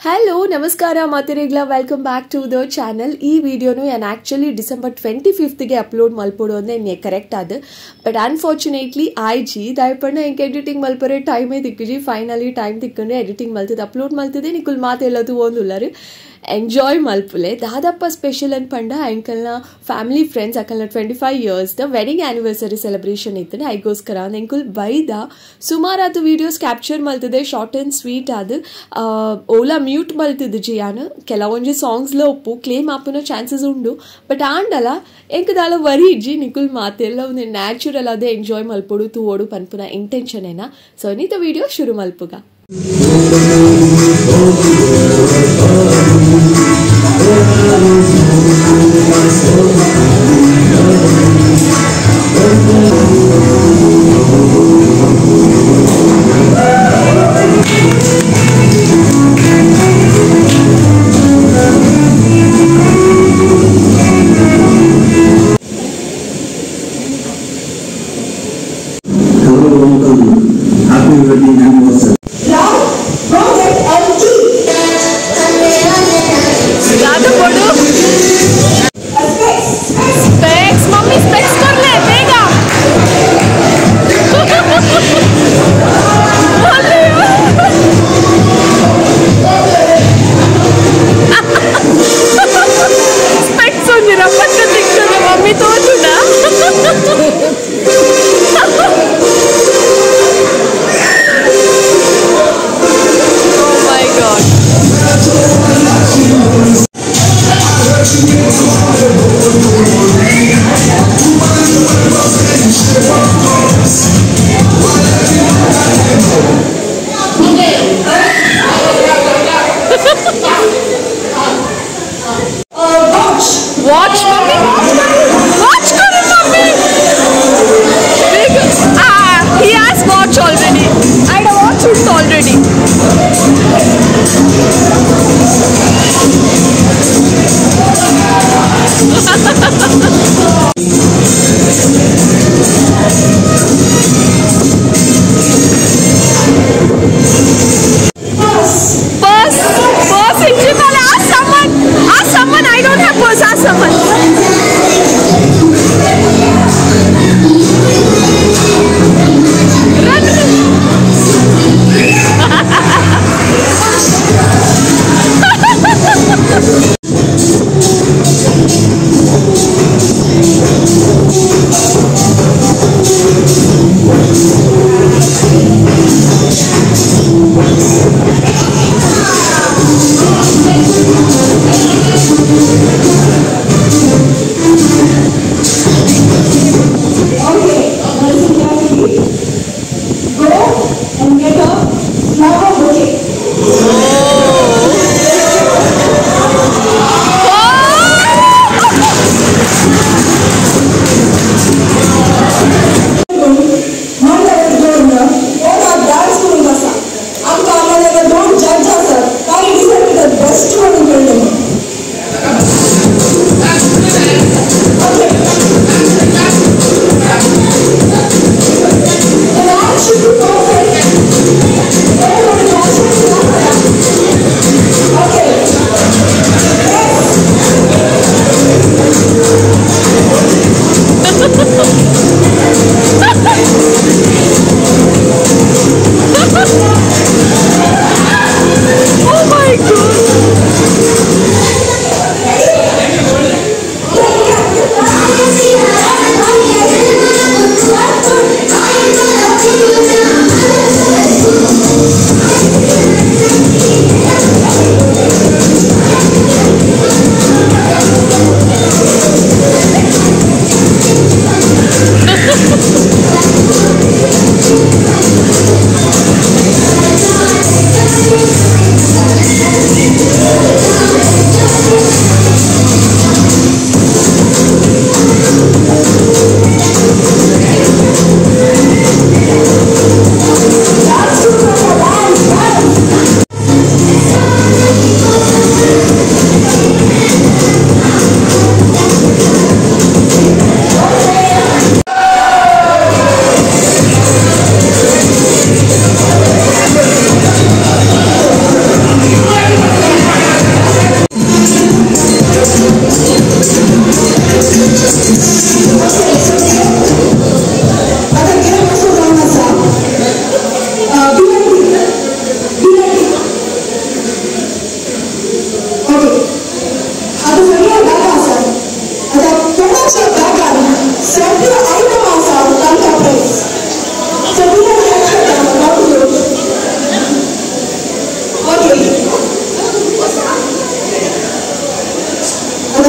Hello ನಮಸ್ಕಾರ ಮಾತೆರೆಗ್ಲ, welcome back to the channel. ಈ ವಿಡಿಯೋನು ನಾನು ಆ್ಯಕ್ಚುಲಿ ಡಿಸೆಂಬರ್ 25ಗೆ ಅಪ್ಲೋಡ್ ಮಲ್ಪೊಡು ಅಂದ್ರೆ ಕರೆಕ್ಟ್ ಅದು, ಬಟ್ ಅನ್ಫಾರ್ಚುನೇಟ್ಲಿ ಆಯ್ಜಿ ದಯಪಣ್ಣ ಎಂಕ್ ಎಡಿಟಿಂಗ್ ಮಲ್ಪರೆ ಟೈಮೇ ತಿಕ್ಕುಜಿ. ಫೈನಲಿ ಟೈಮ್ ತಿಕ್ಕೊಂಡು ಎಡಿಟಿಂಗ್ ಮಲ್ತದೆ ಅಪ್ಲೋಡ್ ಮಲ್ತದೆ. ನಿಕುಲ್ ಮಾತೆಲ್ಲದು ಒಂದುಲ್ಲರು ಎಂಜಾಯ್ ಮಲ್ಪುಲೆ. ದಾದಪ್ಪ ಸ್ಪೆಷಲ್ ಅನ್ಪಂಡ ಅಂಕಲ್ನ ಫ್ಯಾಮಿಲಿ ಫ್ರೆಂಡ್ಸ್ ಅಕಲ್ನ 25 years the wedding anniversary celebration ಇತ್ತು. ಐಗೋಸ್ಕರ ಎಂಕುಲ್ ಬೈದ ಸುಮಾರಾದ ವೀಡಿಯೋಸ್ ಕ್ಯಾಪ್ಚರ್ ಮಲ್ತದೆ, ಶಾರ್ಟ್ ಆ್ಯಂಡ್ ಸ್ವೀಟ್ ಅದು. ಓಲಾ ಮ್ಯೂಟ್ ಮಲ್ತಿದ್ದು ಜಿಯಾನ್ ಕೆಲವೊಂಜಿ ಸಾಂಗ್ಸ್ಲ ಒಪ್ಪು ಕ್ಲೇಮ್ ಆಪುನ ಚಾನ್ಸಸ್ ಉಂಡು, ಬಟ್ ಆಂಡಲ ಎಂಕದಾಲ ವರಿ ಇಜ್ಜಿ. ನಿಕುಲ್ ಮಾತೆಲ್ಲ ಒಂದು ನ್ಯಾಚುರಲ್ ಅದೇ ಎಂಜಾಯ್ ಮಲ್ಪೊಡು ತೂವೋಡು ಪನ್ಪುನ ಇಂಟೆನ್ಷನ್ ಏನ. ಸೊ ನೀತ ವಿಡಿಯೋ ಶುರು ಮಲ್ಪುಗ. Hello, welcome. Happy wedding anniversary. Specs, mummy specs कर ले बेगा. Specs ಒಂದಿರ ಪಕ್ಕ ತಿಕ್ಕದು mummy ತೋಜುಡ. Oh my God. Watch, mummy. Watch, karo, mummy. Big. Ah, he has watch already. I had a watch already. Purse, purse, Injimala, ask someone. Ask someone. I don't have purse. Ask someone. Run.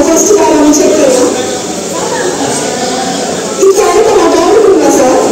Just check ಈ ಕಾರ್ಯಕ್ರಮ sir.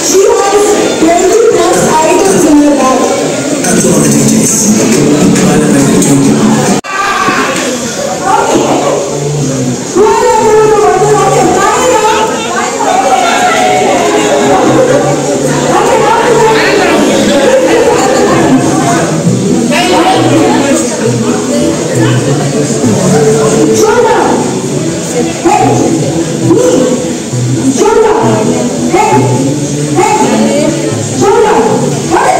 She has 20 plus items in her bag. That's all the DJs. Shoulder, head, knee, shoulder, head, head, shoulder, head.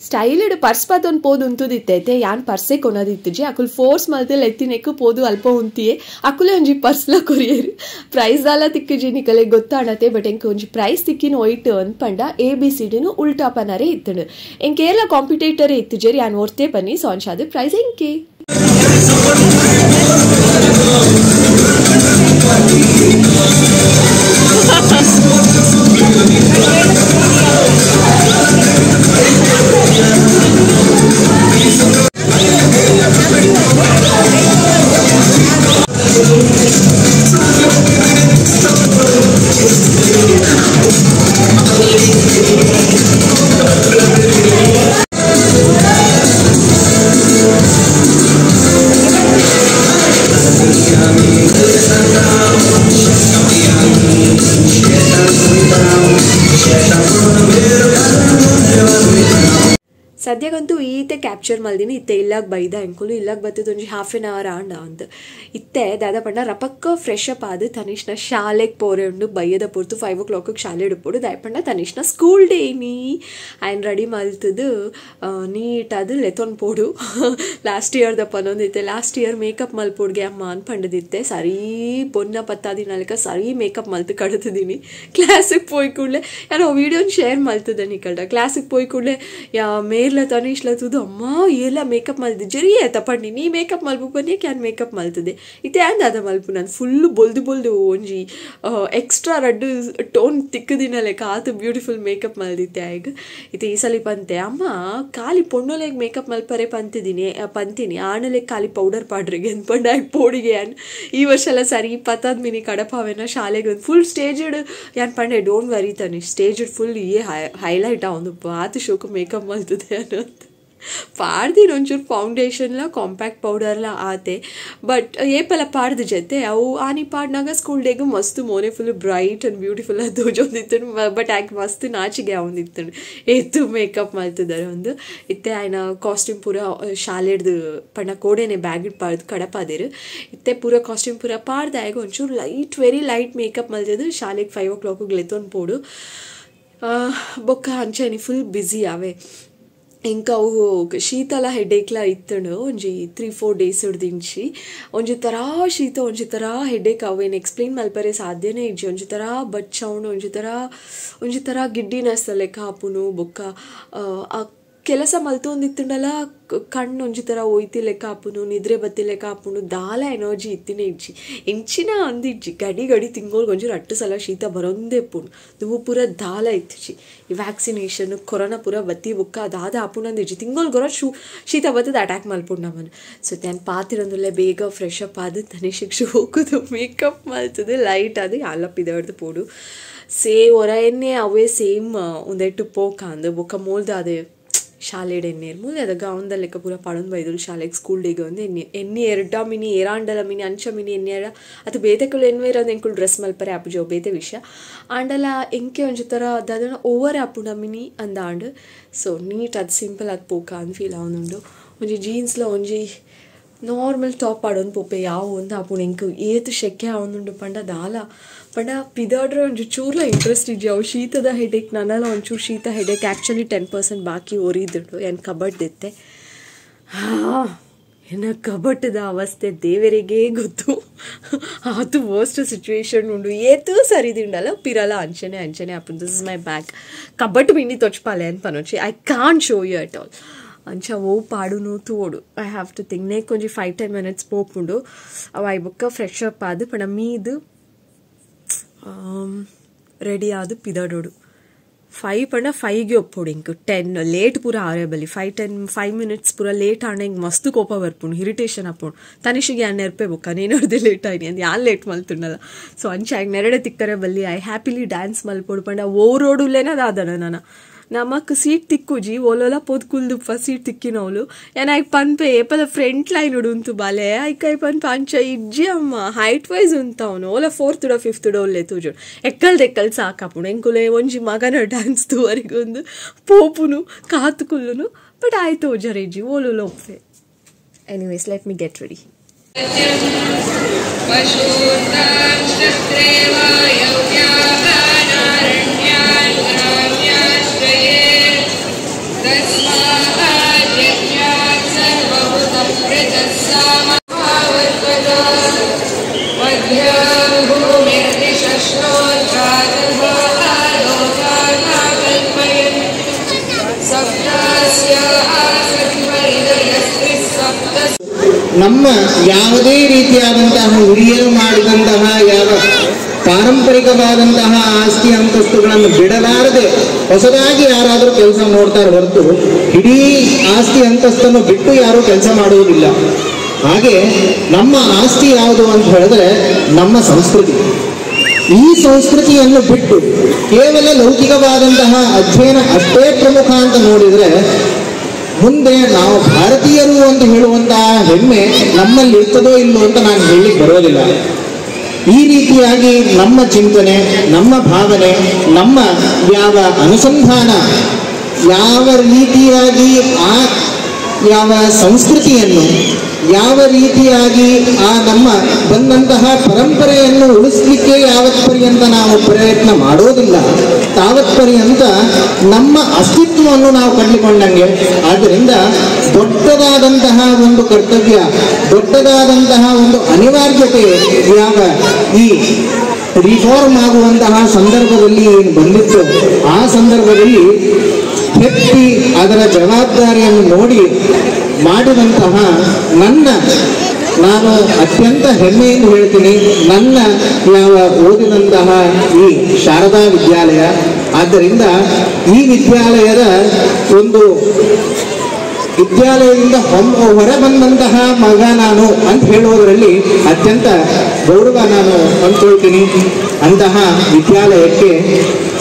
Styled purse ಪತ್ತೊಂದು ಪೋದು ಉಂತುದಿತ್ತೈತೆ ಯಾನ್ ಪರ್ಸೆ ಕೊನದಿತ್ತುಜಿ ಅಕುಲ್ force ಮಲ್ತೆ ಲೆತ್ತಿನೆಕ್ಕು ಪೋದು ಅಲ್ಪ ಉಂತಿಯೇ ಅಕುಲೆ ಒಂಜಿ ಪರ್ಸ್ಲ ಕೊರಿಯರ್ ಪ್ರೈಸ್ ದಾಲ ತಿಕ್ಕುಜಿ ನಿಕಲೆ ಗೊತ್ತಾಣತೆ ಬಟ್ ಎಂಕ್ ಒಂಜಿ ಪ್ರೈಸ್ ತಿಕ್ಕಿನ ಒಯ್ಟ್ ಅಂದ್ಪಂಡ ಎ ಬಿ ಸಿ ಡಿನು ಉಲ್ಟಾ ಪನರೆ ಇತ್ತುಂಡು ಎಂಕ್ ಏರ್ಲ ಕಾಂಪಿಟೇಟರ್ ಇತ್ತುಜೇರಿ ಯಾನ್ ಒರ್ತೆ ಬನ್ನಿ ಸೊ ಅಂಚಾದ ಪ್ರೈಸ್ ಎಂಕೆ ಸದ್ಯಗಂತೂ ಈತೆ ಕ್ಯಾಪ್ಚರ್ ಮಲ್ದಿನಿ ಇತ್ತೆ ಇಲ್ಲಾಗ ಬೈದ ಎಂಕುಲು ಇಲ್ಲಾಗ ಬತ್ತದ ಒಂಜಿ ಹಾಫ್ ಎನ್ ಅವರ್ ಆಂಡ ಅಂದ್ ಇತ್ತೆ ದಾದ ಪಂಡ ರಪಕ್ಕ ಫ್ರೆಶ್ ಅಪ್ ಆದ್ ತನಿಷ್ನ ಶಾಲೆಗೆ ಪೋರೆ ಉಂಡು ಬಯ್ಯದ ಪೊರ್ತು 5 o'clock ಶಾಲೆ ಇಡ್ಪೋಡು ದಾಯಪಂಡ ತನಿಷ್ನ ಸ್ಕೂಲ್ ಡೇ ನೀ ಆಯ್ನ್ ರೆಡಿ ಮಲ್ತದು ನೀಟಾದ ಲೆತೊನ್ ಪೋಡು ಲಾಸ್ಟ್ ಇಯರ್ the ಪನೊಂದಿತ್ತೆ ಲಾಸ್ಟ್ ಇಯರ್ ಮೇಕಪ್ ಮಲ್ಪೋಡ್ಗೆ ಅಮ್ಮ ಅನ್ಪಂಡದಿತ್ತೆ ಸರಿ ಬೊನ್ನ ಪತ್ತಾದಿನಲ್ಕ ಸರಿ ಮೇಕಪ್ ಮಲ್ತು ಕಡತಿದ್ದೀನಿ ಕ್ಲಾಸಿಗೆ ಪೋಯ್ ಕೂಡಲೇ ಯಾರೋ ವೀಡಿಯೋನ ಶೇರ್ ಮಲ್ತದ ನಿಕಲ್ಡ ಕ್ಲಾಸಿಗೆ ಪೋಯ್ ಕೂಡಲೇ ಯಾ ಮೇರ್ಲ ತನಿಷ್ಲ ತೂದು ಅಮ್ಮ ಎಲ್ಲ ಮೇಕಪ್ ಮಲ್ದು ಜರಿ ತಪಂಡಿ ನೀ ಮೇಕಪ್ ಮಲ್ಪು ಬನ್ನಿ can makeup ಮಲ್ತದೆ ಇತ್ತೆ ಅಂದಾದ ಮಲ್ಪು ನಾನು ಫುಲ್ಲು ಬೊಲ್ದು ಬೊಲ್ದು ಒಂಜಿ ಎಕ್ಸ್ಟ್ರಾ ರಡ್ಡು ಟೋನ್ ತಿಕ್ಕದಿನ ಲೆಕ್ಕ ಆತು ಬ್ಯೂಟಿಫುಲ್ ಮೇಕಪ್ ಮಲ್ದಿತ್ತೆ ಆಗ ಇತ್ತೆ ಈ ಸಲ ಪಂತೆ ಅಮ್ಮ ಖಾಲಿ ಪೊಣ್ಣುಲೆಗ್ ಮೇಕಪ್ ಮಲ್ಪರೆ ಪಂತಿದ್ದೀನಿ ಪಂತೀನಿ ಆಣಲೆ ಖಾಲಿ ಪೌಡರ್ ಪಾಡ್ರಿಗೆ ಅಂದ್ಪಂಡ ಆಗ ಪೋಡಿಗೆ ಅನ್ ಈ ವರ್ಷ ಎಲ್ಲ ಸರಿ ಪತ್ತಾದ ಮಿನಿ ಕಡಪಾವೆನ ಶಾಲೆಗೆ ಒಂದು ಫುಲ್ ಸ್ಟೇಜ್ ಯಾನ್ ಪಂಡೆ don't worry Tanish stage full ಏ ಹೈಲೈಟ್ ಒಂದು ಆತು ಶೋಕು ಮೇಕಪ್ ಮಲ್ತದೆ ಅನ್ನೋ ಪಾಡ್ದಿನ ಒಂಚೂರು ಫೌಂಡೇಶನ್ಲ ಕಾಂಪ್ಯಾಕ್ಟ್ ಪೌಡರ್ಲ ಆತೆ ಬಟ್ ಏಪಲ ಪಾಡ್ದು ಜೊತೆ ಅವು ಆನಿ ಪಾಡ್ನಾಗ ಸ್ಕೂಲ್ ಡೇಗು ಮಸ್ತ್ ಮೋನೆ ಫುಲ್ ಬ್ರೈಟ್ ಆ್ಯಂಡ್ ಬ್ಯೂಟಿಫುಲ್ ಅದು ತೋಜೊಂದಿತ್ತು ಬಟ್ ಆಕೆ ಮಸ್ತ್ ನಾಚಿಗೆ ಅವಂದಿತ್ತು ಏತು ಮೇಕಪ್ ಮಲ್ತಿದ್ದಾರೆ ಒಂದು ಇತ್ತೆ ಆಯ್ನ ಕಾಸ್ಟ್ಯೂಮ್ ಪೂರ ಶಾಲೆಡ್ದು ಪಂಡ ಕೋಡೆನೆ ಬ್ಯಾಗ್ ಪಾಡ್ದು ಕಡಪಾದಿರು ಇತ್ತೆ ಪೂರ ಕಾಸ್ಟ್ಯೂಮ್ ಪೂರ ಪಾಡ್ದು ಆಗ ಒಂಚೂರು ಲೈಟ್ ವೆರಿ ಲೈಟ್ ಮೇಕಪ್ ಮಲ್ತಿದ್ದು ಶಾಲೆಗೆ 5 o'clock ಲೆತ್ತೊಂದು ಪೋಡು ಬೊಕ್ಕ ಅಂಚೆನಿ ಫುಲ್ ಬ್ಯುಸಿ ಅವೇ ಇಂಕ ಅವು ಶೀತಲ ಹೆಡೇಕ್ಲ ಇತ್ತುಂಡು ಒಂಜಿ 3-4 ಡೇಸ್ ದಿಂಚಿ ಒಂಜಿ ಥರ ಶೀತ ಒಂಜಿ ಥರ ಹೆಡೇಕ್ ಅವೇನು ಎಕ್ಸ್ಪ್ಲೇನ್ ಮಲ್ಪರೆ ಸಾಧ್ಯನೇ ಇಜ್ಜಿ ಒಂಜಿ ಥರ ಬಚ್ಚವಣು ಒಂಜಿ ಥರ ಗಿಡ್ಡಿನಸ್ ಲೆಕ್ಕ ಆಪುನು ಬೊಕ್ಕ ಆ ಕೆಲಸ ಮಲ್ತೊಂದಿತ್ತುಂಡಲ ಕಣ್ಣು ಒಂಜಿ ಥರ ಒಯ್ತಿ ಲೆಕ್ಕ ಆಪುನು ನಿದ್ರೆ ಬತ್ತಿ ಲೆಕ್ಕ ಆಪುನು ದಾಲ ಎನರ್ಜಿ ಇತ್ತಿನ ಇಜ್ಜಿ ಎಂಚಿನ ಅಂದಿಜ್ಜಿ ಗಡಿ ಗಡಿ ತಿಂಗೋಳ್ಗೆ ಒಂಜಿ ರಟ್ಟು ಸಲ ಶೀತ ಬರೊಂದೇ ಪುಣು ದುಂಬು ಪೂರ ದಾಲ ಇತ್ತಿಜಿ ಈ ವ್ಯಾಕ್ಸಿನೇಷನ್ ಕೊರೋನಾ ಪೂರ ಬತ್ತಿ ಬುಕ್ಕ ದಾದ ಆಪುನಂದಿಜ್ಜಿ ತಿಂಗೋಳ್ಗೊರ ಶೀತ ಬತ್ತದ ಅಟ್ಯಾಕ್ ಮಲ್ಪುಂಡು ನಮ್ಮನ್ನು. ಸೊ ನಾನು ಪಾತಿರೊಂದುಲ್ಲೆ ಬೇಗ ಫ್ರೆಶ್ ಅಪ್ ಆದ ತನಿಷಿಗೆ ಶೋಕುದು ಮೇಕಪ್ ಮಲ್ತದೆ ಲೈಟ್ ಅದು ಅಲ್ಲಪ್ಪಿದವ್ರದ್ದು ಪೋಡು ಸೇ ಹೊರ ಎಣ್ಣೆ ಅವೇ ಸೇಮ್ ಒಂದೆಟ್ಟು ಪೋಕ ಅಂದು ಬೊಕ್ಕ ಮೋಲ್ದ ಅದೇ ಶಾಲೆಡ್ ಎಣ್ಣೆ ಮೂಲೆ ಅದ ಗಾವಂದ ಲೆಕ್ಕ ಪೂರ ಪಡೊಂದು ಬೈದಳು ಶಾಲೆಗೆ ಸ್ಕೂಲ್ ಡೇಗೆ ಒಂದು ಎಣ್ಣೆ ಎಣ್ಣೆ ಎರಡ ಮಿನಿ ಏರಾಂಡಲ ಮಿನಿ ಅಂಚ ಮಿನಿ ಎಣ್ಣೆ ಅದು ಬೇತೆಕುಲು ಎನ್ವೇರ ಎಂಕುಲು ಡ್ರೆಸ್ ಮಲ್ಪರೆ ಆಪುಜೋ ಬೇತೆ ವಿಷಯ ಆಂಡಲ ಎಂಕೆ ಒಂಜಿ ಥರ ದಾದನ ಓವರ್ ಆಪುಂಡ ಮಿನಿ ಅಂದಾಂಡ್. ಸೊ ನೀಟ್ ಅದು ಸಿಂಪಲ್ ಅದು ಪೋಕ ಅಂದ್ ಫೀಲ್ ಆವೊಂದುಂಡು. ಒಂಜಿ ಜೀನ್ಸ್ಲ ಒಂಜಿ ನಾರ್ಮಲ್ ಟಾಪ್ ಆಡೊಂದು ಪೋಪೆ ಯಾವ ಒಂದು ಆಪುಂಡು ಎಂಕ್ ಏತ್ ಶೆಕೆ ಆವೊಂದುಂಡು ಪಂಡ ದಾಲ ಪಂಡ ಪಿದಾಡ್ರೆ ಒಂಜಿ ಚೂರ್ಲ ಇಂಟ್ರೆಸ್ಟ್ ಇಜ್ಜಿ. ಅವು ಶೀತದ ಹೆಡೇಕ್ ನನಲ ಒಂಚೂರು ಶೀತ ಹೆಡೇಕ್ ಆ್ಯಕ್ಚುಲಿ 10% ಬಾಕಿ ಒರಿದುಂಡು ಏನು ಕಬಡ್ ದಿತ್ತೆ. ಹಾಂ ಎನ್ನ ಕಬಟ್ಟದ ಅವಸ್ಥೆ ದೇವರಿಗೇ ಗೊತ್ತು. ಅದು ವರ್ಸ್ಟ್ ಸಿಚುವೇಶನ್ ಉಂಡು ಏತು ಸರಿದಿಂಡಲ್ಲ ಪಿರಲ ಅಂಚನೆ ಅಂಚನೆ ಆಪುಂಡು. This is my bag cupboard mini ತೊಚ್ಪಾಲೆ ಅಂತ ಪನೊಚ್ಚಿ I can't show you at all. ಅಂಚ ಓ ಪಾಡುನು ತೋಡು I have to think ನೇಕ್ ಒಂಜಿ 5-10 ಮಿನಿಟ್ಸ್ ಪೋಪುಂಡು ಅವ I ಬೊಕ್ಕ ಫ್ರೆಶ್ ಅಪ್ ಆದು ಪಂಡ ಮೀದು ರೆಡಿ ಆದು ಪಿದಡೋಡು 5 ಪಂಡ 5ಗೆ ಒಪ್ಪೋಡು ಇಂಕ್ 10 ಲೇಟ್ ಪೂರ ಆರೆ ಬಲ್ಲಿ 5-10 ಮಿನಿಟ್ಸ್ ಪೂರ ಲೇಟ್ ಆಂಡ ಹಿಂಗೆ ಮಸ್ತ್ ಕೋಪ ಬರ್ಪುಂಡು ಇರಿಟೇಷನ್ ಆಪುಂಡು. ತನಿಷಿಗೆ ಯಾನ್ ನೆರ್ಪೆ ಬೊಕ್ಕ ನೇನೋರ್ದೆ ಲೇಟ್ ಆಯ್ನಿ ಅಂದ್ ಯಾನ್ ಲೇಟ್ ಮಲ್ತುಂಡಲ್ಲ. ಸೊ ಅಂಚ ಆಗ ನೆರಡೆ ತಿಕ್ಕರೆ ಬಲ್ಲಿ I happily dance ಮಲ್ಪೋಡು ಪಂಡ ಓರೋಡುಲೇನ ದಾದನ ನಾನು ನಮಕ್ ಸೀಟ್ ತಿಕ್ಕುಜಿ ಓಲೋಲ ಪೋದ್ ಕುಲ್ದುಪ್ಪ ಸೀಟ್ ತಿಕ್ಕಿನವಳು ಏನ ಐಕ್ ಪನ್ಪೆ ಏಪಲ ಫ್ರಂಟ್ ಲೈನ್ ಉಂತು ಬಾಲೆ ಐಕೈ ಪನ್ಪೆ ಅಂಚ ಇಜ್ಜಿ ಅಮ್ಮ ಹೈಟ್ ವೈಸ್ ಉಂತವನು ಓಲ 4th 5th ಒಲ್ಲೆ ತೂಜು ಎಕ್ಕಲ್ ದೆಕ್ಕಲ್ ಸಾಕಾಪುಣು ಎಂಕುಲೆ ಒಂಜಿ ಮಗನ ಡ್ಯಾನ್ಸ್ ತೂವರೆಗೊಂದು ಪೋಪುನು ಕಾತು ಕುಲ್ಲುನು ಬಟ್ ಆಯ್ತು ಓಜರೇಜಿ ಓಲೋಲ ಒಪ್ಪೆ. Anyways let me get ready. ನಮ್ಮ ಯಾವುದೇ ರೀತಿಯಾದಂತಹ ಹಿರಿಯರು ಮಾಡಿದಂತಹ ಯಾವ ಪಾರಂಪರಿಕವಾದಂತಹ ಆಸ್ತಿ ಅಂತಸ್ತುಗಳನ್ನು ಬಿಡಲಾರದೆ ಹೊಸದಾಗಿ ಯಾರಾದರೂ ಕೆಲಸ ನೋಡ್ತಾರೆ ಹೊರತು ಇಡೀ ಆಸ್ತಿ ಅಂತಸ್ತನ್ನು ಬಿಟ್ಟು ಯಾರೂ ಕೆಲಸ ಮಾಡುವುದಿಲ್ಲ. ಹಾಗೆ ನಮ್ಮ ಆಸ್ತಿ ಯಾವುದು ಅಂತ ಹೇಳಿದ್ರೆ ನಮ್ಮ ಸಂಸ್ಕೃತಿ. ಈ ಸಂಸ್ಕೃತಿಯನ್ನು ಬಿಟ್ಟು ಕೇವಲ ಲೌಕಿಕವಾದಂತಹ ಅಧ್ಯಯನ ಅಷ್ಟೇ ಪ್ರಮುಖ ಅಂತ ನೋಡಿದರೆ ಮುಂದೆ ನಾವು ಭಾರತೀಯರು ಅಂತ ಹೇಳುವಂತಹ ಹೆಮ್ಮೆ ನಮ್ಮಲ್ಲಿ ಇರ್ತದೋ ಇಲ್ಲೋ ಅಂತ ನಾನು ಹೇಳಲಿಕ್ಕೆ ಬರೋದಿಲ್ಲ. ಈ ರೀತಿಯಾಗಿ ನಮ್ಮ ಚಿಂತನೆ, ನಮ್ಮ ಭಾವನೆ, ನಮ್ಮ ಯಾವ ಅನುಸಂಧಾನ ಯಾವ ರೀತಿಯಾಗಿ ಆ ಯಾವ ಸಂಸ್ಕೃತಿಯನ್ನು ಯಾವ ರೀತಿಯಾಗಿ ಆ ನಮ್ಮ ಬಂದಂತಹ ಪರಂಪರೆಯನ್ನು ಉಳಿಸಲಿಕ್ಕೆ ಯಾವತ್ ಪರ್ಯಂತ ನಾವು ಪ್ರಯತ್ನ ಮಾಡೋದಿಲ್ಲ ತಾವತ್ ಪರ್ಯಂತ ನಮ್ಮ ಅಸ್ತಿತ್ವವನ್ನು ನಾವು ಕಂಡುಕೊಂಡಂಗೆ. ಆದ್ದರಿಂದ ದೊಡ್ಡದಾದಂತಹ ಒಂದು ಕರ್ತವ್ಯ, ದೊಡ್ಡದಾದಂತಹ ಒಂದು ಅನಿವಾರ್ಯತೆ ಯಾವ ಈ ರಿಫಾರ್ಮ್ ಆಗುವಂತಹ ಸಂದರ್ಭದಲ್ಲಿ ಏನು ಬಂದಿತ್ತು ಆ ಸಂದರ್ಭದಲ್ಲಿ ಹೆತ್ತಿ ಅದರ ಜವಾಬ್ದಾರಿಯನ್ನು ನೋಡಿ ಮಾಡಿದಂತಹ ನಾನು ಅತ್ಯಂತ ಹೆಮ್ಮೆಯಿಂದ ಹೇಳ್ತೀನಿ, ನನ್ನ ಯಾವ ಓದಿದಂತಹ ಈ ಶಾರದಾ ವಿದ್ಯಾಲಯ. ಆದ್ದರಿಂದ ಈ ವಿದ್ಯಾಲಯದ ಒಂದು ವಿದ್ಯಾಲಯದಿಂದ ಹೊರ ಬಂದಂತಹ ಮಗ ನಾನು ಅಂತ ಹೇಳುವುದರಲ್ಲಿ ಅತ್ಯಂತ ಗೌರವ ನಾನು ಅಂದ್ಕೊಳ್ತೀನಿ. ಅಂತಹ ವಿದ್ಯಾಲಯಕ್ಕೆ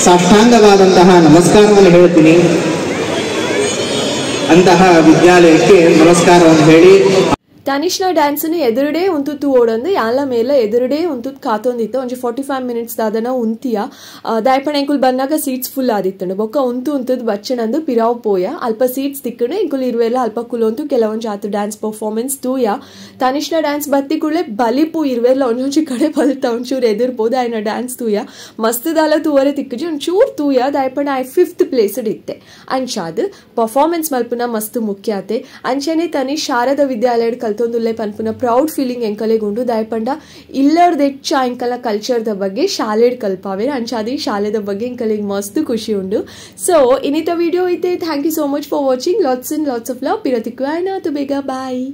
ಸಾಷ್ಟಾಂಗವಾದಂತಹ ನಮಸ್ಕಾರವನ್ನು ಹೇಳ್ತೀನಿ. ಅಂತಹ ವಿದ್ಯಾಲಯಕ್ಕೆ ನಮಸ್ಕಾರವನ್ನು ಹೇಳಿ ತನಿಷ್ನ ಡ್ಯಾನ್ಸ್ನು ಎದುರುಡೆ ಉಂತುತ್ತು ಓಡಂದು ಯಾಲ ಮೇಲೆ ಎದುರುಡೆ ಉಂತುತ್ ಕಾತೊಂದಿತ್ತು. ಒಂಜಿ 45 ಮಿನಿಟ್ಸ್ ದಾದನ ಉಂತಿಯ ದಾಯಪಣ ಎಂಕುಲು ಬಂದಾಗ ಸೀಟ್ಸ್ ಫುಲ್ ಆದಿತ್ತಂಡು ಬೊಕ್ಕ ಉಂತು ಉಂತದ್ ಬಚ್ಚನಂದು ಪಿರಾವ್ ಪೋಯ ಅಲ್ಪ ಸೀಟ್ಸ್ ತಿಕ್ಕಣು ಎಂಕುಲು ಇರುವೆಲ್ಲ ಅಲ್ಪ ಕುಲೊಂತು ಕೆಲವೊಂಜಿ ಆತು ಡ್ಯಾನ್ಸ್ ಪರ್ಫಾರ್ಮೆನ್ಸ್ ತೂಯ. ತನಿಷ್ನ ಡ್ಯಾನ್ಸ್ ಬತ್ತಿ ಕೂಡಲೇ ಬಲಿಪು ಇರುವೆಲ್ಲ ಒಂಜೊಂಜಿ ಕಡೆ ಬಲ್ತ ಒಂಚೂರು ಎದುರ್ಬೋದು ಆಯ್ನ ಡ್ಯಾನ್ಸ್ ತೂಯ ಮಸ್ತ್ ದಾಲ ತೂವರೆ ತಿಕ್ಕುಜಿ ಒಂಚೂರು ತೂಯ ದಾಯಪಣ ಆಯ್ 5th place ಇತ್ತೆ. ಅಂಚಾದ್ ಪರ್ಫಾರ್ಮೆನ್ಸ್ ಮಲ್ಪುನ ಮಸ್ತ್ ಮುಖ್ಯ ಆತೆ. ಅಂಚನೆ ತನಿಷ್ ಶಾರದಾ ವಿದ್ಯಾಲಯಡ್ ಕಲ್ತೊಂದುಲ್ಲೆ ಪನ್ಪುನ ಪ್ರೌಡ್ ಫೀಲಿಂಗ್ ಎಂಕಲೆಗ್ ಉಂಡು. ದಾಯೆ ಪಂಡ ಇಲ್ಲರ್ದ್ ಹೆಚ್ಚ ಎಂಕಲ್ನ ಕಲ್ಚರ್ದ ಬಗ್ಗೆ ಶಾಲೆಡ್ ಕಲ್ಪಾವೆರ್. ಅಂಚಾದ್ ಈ ಶಾಲೆದ ಬಗ್ಗೆ ಎಂಕಲೆಗ್ ಮಸ್ತ್ ಖುಷಿ ಉಂಡು. ಸೊ ಇನಿತ ವಿಡಿಯೋ ಇತ್ತೆ. Thank you so much for watching. Lots and lots of love. ಪಿರತಿಕ್ಕು ಆಯ್ನಾತು ಬೇಗ. ಬಾಯ್.